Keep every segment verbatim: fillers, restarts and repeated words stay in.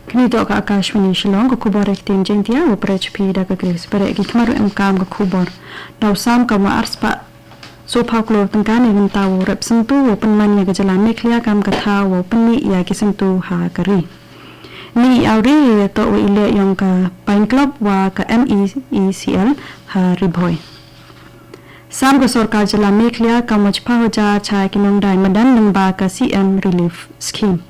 Kani toh ka Akashvani Shillong, ka khubor ha ktien Jaiñtia, u pyrchah phi da ka Grace Bareh. Ki khmat wa emkaam ka khubor. Da u sam kamwa arspah soophaw klur tyngka neibynta wow rep syntu wow pynman ya ka jylla Meghalaya kam ka thaw wow pynmih ya ki syntu ha ka ri. Ni i awri ya toh wa i leh yong ka Pine Club wa ka M E E C L ha Ri Bhoi. Sam ka sorkar jylla Meghalaya kamwa chiphaw hajar cha ki nongdai madan lyngba ka C M Relief Scheme.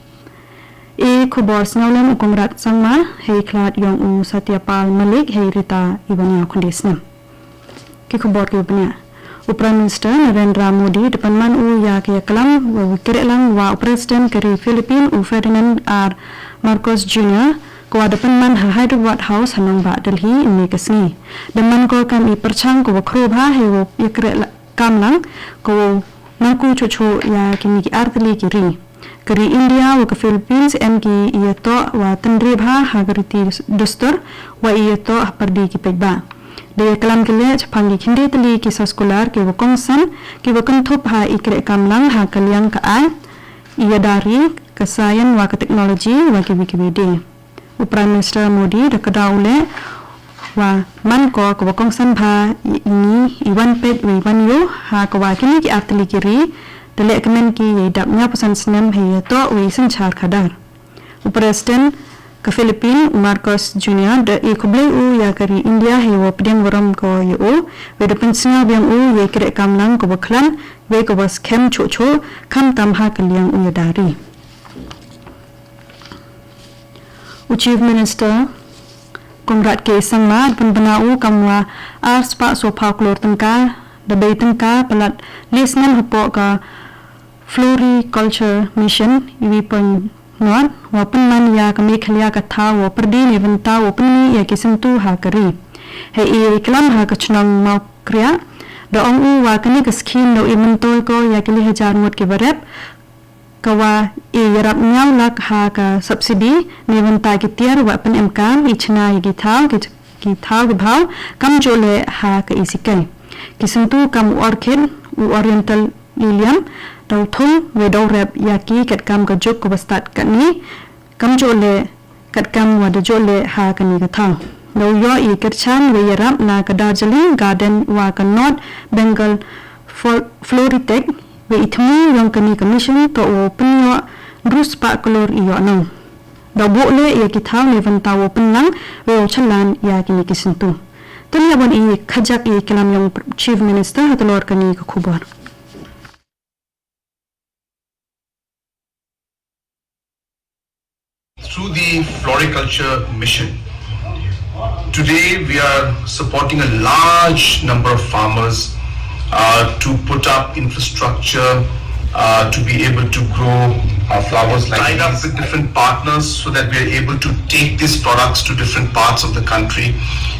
I khubor sñiawlem u Conrad Sangma, hei khlad yong u Satyapal Malik, hei rta iwa ynñiaw khyndai snem. Ki khubor kiwa bniah. U Prime Minister Narendra Modi da pynman u ya ka yaklam wow krehlang wa u President ka ri Philippines u Ferdinand R Marcos Junior, kawa da pynman ha Hyderabad House ha nongbah Delhi ynne ka sngi. Da man ko kam i pyrchang kawa khroo bha heiwow yakreh kamlang kawow nangku chooh chooh ya kini ki artylli ki ri. Ka ri India wa ka Philippines em ki i yatoh wa tynre bha ha ka riti dustur wa i yatoh hapyrdi ki paidbah. Da yaklam ki leh chaphang ki khynde tylli ki soskular kiwa kongsan, kiwa kynthup ha i krehkamlang ha ka liang ka aiñ, i yada ri, ka science wa ka technology wa kiwi kiwi de. U Prime Minister Modi da kdaw u leh wa man ko kawa kongsan bha ini i wan peit wa i wan yoo, ha kawa kini ki artylli ki ri da lehkmen ki yei dap ynñiawphaw san snem hei yatoh wa i synchaar khadar. U President ka Philippines u Marcos Junior da e khublei u ya ka ri India heiwow pdiang warom ko ya o, wei da pynsñiaw biang u yei krehkamlang kawa khlan, wei kawa skhem chooh chooh, khamtam ha ka liang u yada ri. U Chief Minister Conrad K Sangma da pynbna u kamwa arspah soophaw klur tyngka da bei tyngka palat le snem hapoh ka Floriculture Mission iwi pynngor wow pynman ya ka Meghalaya ka thaw wow pyrdi neibynta wow pynmih ya ki syntu ha ka ri. Hei i klam ha ka chnong Mawkriah, da ong u wa kani ka scheme daw i myntoi ko ya ki lai hajar ngut kiwa rep, kawa i yarap ynñiaw lak ha ka subsidy neibynta ki tiar wa pynemkaam i chna ya ki thaw ki, ki thaw ki bhaw kamjooh leh ha ka i sikai. Ki syntu kam u orchid, u oriental lilium, daw thung wei daw rep ya ki katkam ka juk kawa stad katni, kamjooh leh katkam wa da jooh leh ha kani ka thaw. Daw yoh i kyrchaan wei yarap na ka Darjeeling Garden wa ka North Bengal Flo-, Floritech, wei i thmu yong kani ka mission toh wow pynyoh ynru spah klur i yoh nong. Daw booh leh ya ki thaw neibynta wow pynlang wei wow chynlang ya kini ki syntu. Tæ ya wan i kajiak i klam yong Chief Minister ha tlor kani ka khubor. Through the floriculture mission, today we are supporting a large number of farmers, uh, to put up infrastructure, uh, to be able to grow, uh, flowers like these. Tied up with different partners so that we are able to take these products to different parts of the country.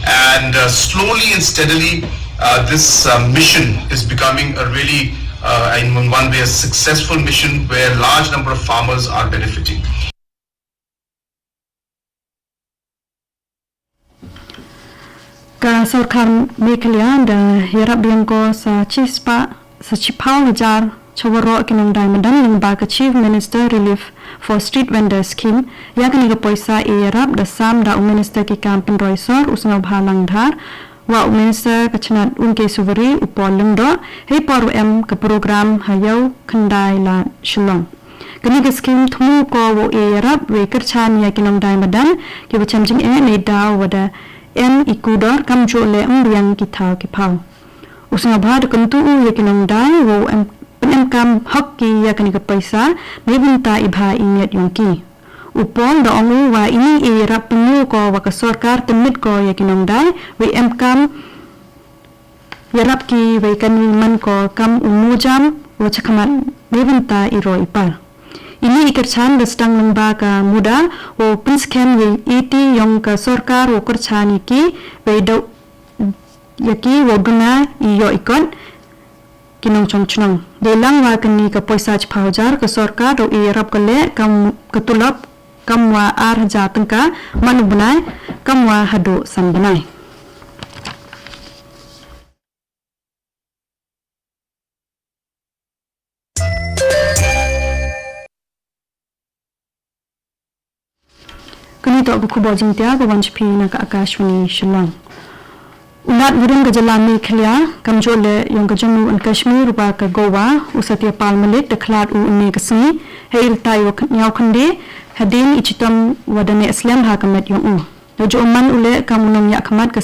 And, uh, slowly and steadily, uh, this, uh, mission is becoming a really, uh, in one way, a successful mission where large number of farmers are benefiting. Ka sorkar Meghalaya da yarap biang ko sa chispah, sa chiphaw hajar cha waroh ki nongdai madan lyngba ka Chief Minister Relief for Street Vendors Scheme. Ya kani ka poisa i yarap da sam da u Minister ki kaam pynroi sor u Sniawbhalang Dhar, wa u Minister ka chnat Ungkei Suwari u Paul Lyngdoh, heipor wa em ka program ha Yaw Khyndai Lad Shillong. Kani ka scheme thmu ko wow e yarap wei kyrchaan ya ki nongdai madan kiwa chem jingeh neidaw wa da em i kudor kamjooh leh ym biang ki thaw ki phaw. U Sniawbha da kyntu u ya ki nongdai wow em, pynemkaam hok ki ya kani ka poisa neibynta i bha i miat yong ki. U Paul da ong u wa ini i yarap pynyoo ko wa ka sorkar tymmet ko ya ki nongdai wei emkaam yarap ki wei kani man ko kam u moojam wa chakhmat neibynta i roi i par. Ini i kyrchaan da sdang lyngba ka muda wow pynskhem yei eti yong ka sorkar wow kyrchaan ya ki wei daw ya ki wow duna i yoh i kot ki nongchong chnong. Deilang wa kani ka poisa chiphaw hajar ka sorkar daw e yarap ko leh kam ka tulop kamwa ar hajar tyngka man u bnai kamwa hadooh san bnai. Toh ka khubor Jaiñtia ka wan cha phi na ka Akashvani Shillong. U Lat warim ka jylla Meghalaya, kamjooh leh yong ka Jammu and Kashmir wa ka Goa, u Satya Pal Malik da khlad u ynne ka sngi, hei rta wa khyndai, hadien i chitom wa da neh slem ha ka met yong u. Da jooh man u leh kam u nongyahkhmat ka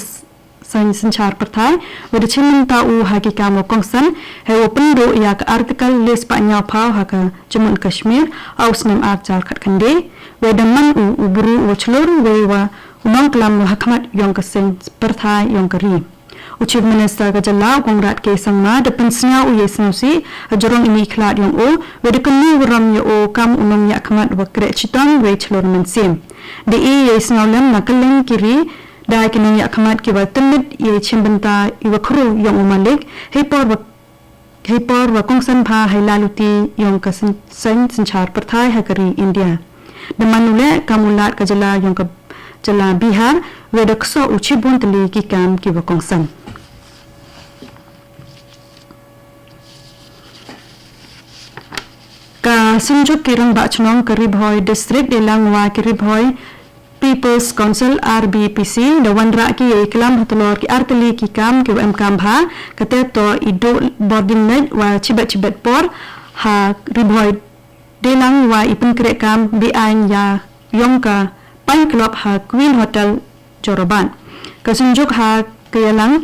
seng synchaar pyrthai, wei da chimbynta u ha ki kaam wa kongsan, hei wow pynduh ya ka Article le spah ñiaw phaw ha ka Jammu and Kashmir, ha u snem ar hajar khatkhynde, wei da man u u bru wa chlur, wei wa u nongklam wa hakhmat yong ka seng pyrthai yong ka ri. U Chief Minister ka jylla u Conrad K Sangma da pynsñiaw u yei sñiawsih hajrong ini i khlad yong u, wei da kynmoo warom ya u kam u nongyahkhmat wa kreh chitom wei chlur mynsiem. Da e yei sñiawlem na kylleng ki ri, da ki nongyahkhmat ki wa tymmet yei chimbynta i wa khru yong u Malik, hei por wa, hei por wa kongsan bha hei lai luti yong ka seng synchaar pyrthai ha ka ri India. Da man u leh kam u Lat ka jylla yong ka jylla Bihar, wei da ksoh u chibun tylli ki kaam ki wa kongsan. Ka Synjuk ki Rangbah Chnong ka Ri Bhoi District deilang wa ki Ri Bhoi People's Council, R B P C, da wanrah ki yei klam hatlor ki artylli ki kaam ki wa emkaam bha, katte toh i duh bording met wa chibet chibet por ha Ri Bhoi deilang wa i pynkrehkaam be-aiñ ya yong ka Pine Club ha Queen Hotel, Jorabat. Ka Synjuk ha ka yalang,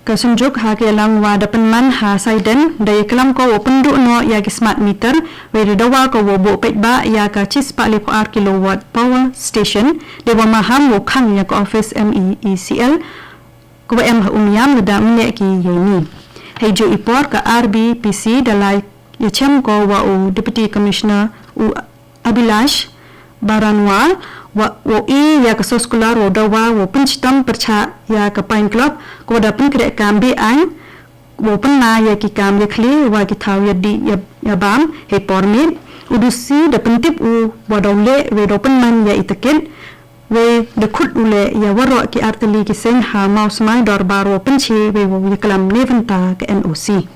ka Synjuk ha ka yalang wa da pynman ha Saiden, da yaklam ko wow pynduh noh ya ki smart meter, wei da dawa ko wow buh paidbah ya ka chispah lephaw ar kilowatt power station, deiwa maham wow khang ya ka office M E E C L, ka wa em ha Umiam, lada ym leh ki yeini. Heijooh i por ka R B P C da lai yachem ko wa u Deputy Commissioner u Abhilash Baranwal, wa, wow e ya ka soskular wow dawa wow pynchitom pyrchah ya ka Pine Club, ka wa da pynkrehkaam be-aiñ, wow pynman ya ki kaam yakhli wa ki thaw yadih ya, yabaam hei por miet. U D C da pyntip u wa daw leh wei daw pynman ya i takit, wei da khut u leh ya waroh ki artylli ki seng ha Mawsmai Dorbar wow pynche wei wow yaklam neibynta ka N O C.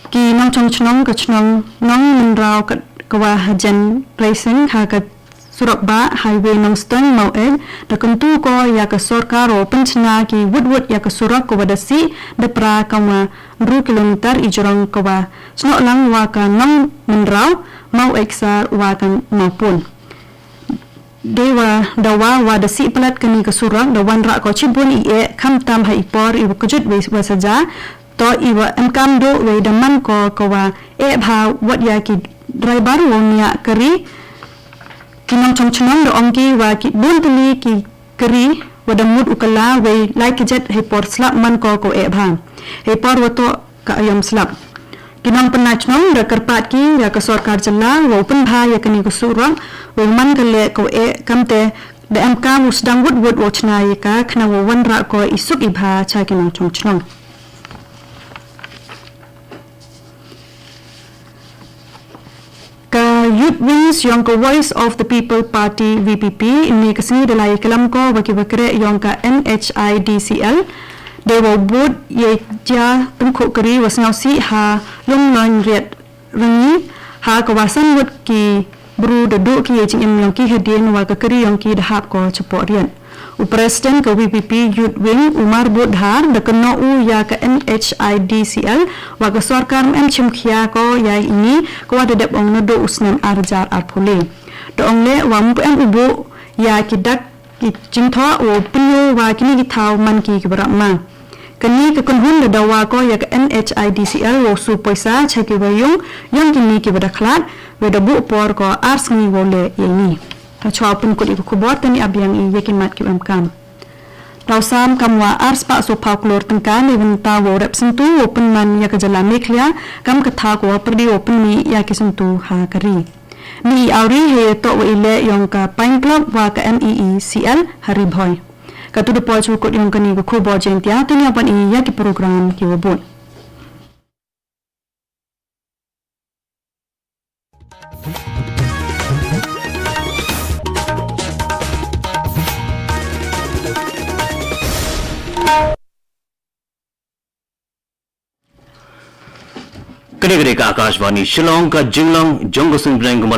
Ki nongchong chnong ka chnong Nongmynraw ka, ka wa hajan racing ha ka surok bah highway Nongstoiñ Maweit, da kyntu ko ya ka sorkar wow pynchna ki wut wut ya ka surok ka wa da sih da pra kam wa ynru kilometer i jrong ka wa chnoh lang wa ka Nongmynraw, Maweit Ksar wa ka Mawpun. Deiwa dawa wa da sih palat kani ka surok, da wanrah ko chibun i eh, khamtam ha i por i wa kjut wei wa saja, toh i wa emkaam duh wei da man ko ka wa eh bha wat ya ki driver wow niah kari. Ki nongchong chnong da ong ki wa ki bun tylli ki kari wa da mut u kylla wei lai kjat hei por slap man ko ka wa eh bha. Hei por wa toh ka aiom slap. Ki nongpynlai chnong da kyrpad ki ya ka sorkar jylla wow pynbha ya kani ka surok, wei man ka leh ka wa eh, kamte da emkaam u sdang wut wut wow chna ya ka khnang wow wanrah ko i suk i bha cha ki nongchong chnong. Ka Youth Wings yong ka Voice of the People Party, V P P, ynne ka sngi da lai yaklam ko wa ki wa kreh yong ka N H I D C L, deiwa bud yei jia tyngkhuh kari wa sñiawsih ha Lumloiñ Riat Rngi, ha ka wa san ngut ki bru da duh ki yei jingim yong ki hadien wa ka kari yong ki da hap ko chapoh riat. U President ka V P P Youth Wing, u Marbud Dhar, da kynnoh u ya ka N H I D C L wa ka sorkar ym em chimkhia ko ya ini, ka wa da dep ong naduh u snem ar hajar arphaw le. Da ong leh wa ym pu em u buh ya ki dak ki jingthoh wow pynyoo wa kini ki thaw man ki ki wa rap ma. Kani ka kynhun da dawa ko ya ka N H I D C L wow su poisa cha ki wa yung yong kini ki wa da khlad, wei da buh por ko ar sngi wow leh yeini. Hachwa u pynkut ya ka khubor, tani abiang i ya ki mat ki wa emkaam. Daw sam kam wa ar spah soo phaw klur tyngka neibynta wow rep syntu wow pynman ya ka jylla Meghalaya kam ka thaw ka wa pyrdi wow pynmih ya ki syntu ha ka ri. Mih i awri heiyatoh wa i leh yong ka Pine Club wa ka M E E C L ha Ri Bhoi. Katu da poi cha wa kut yong kani ka khubor Jaiñtia, tani aban i ya ki program ki wa bud. Ka Kani ka dei ka Akashvani Shillong, ka jinglong jong ka suiñbneiñ kawa la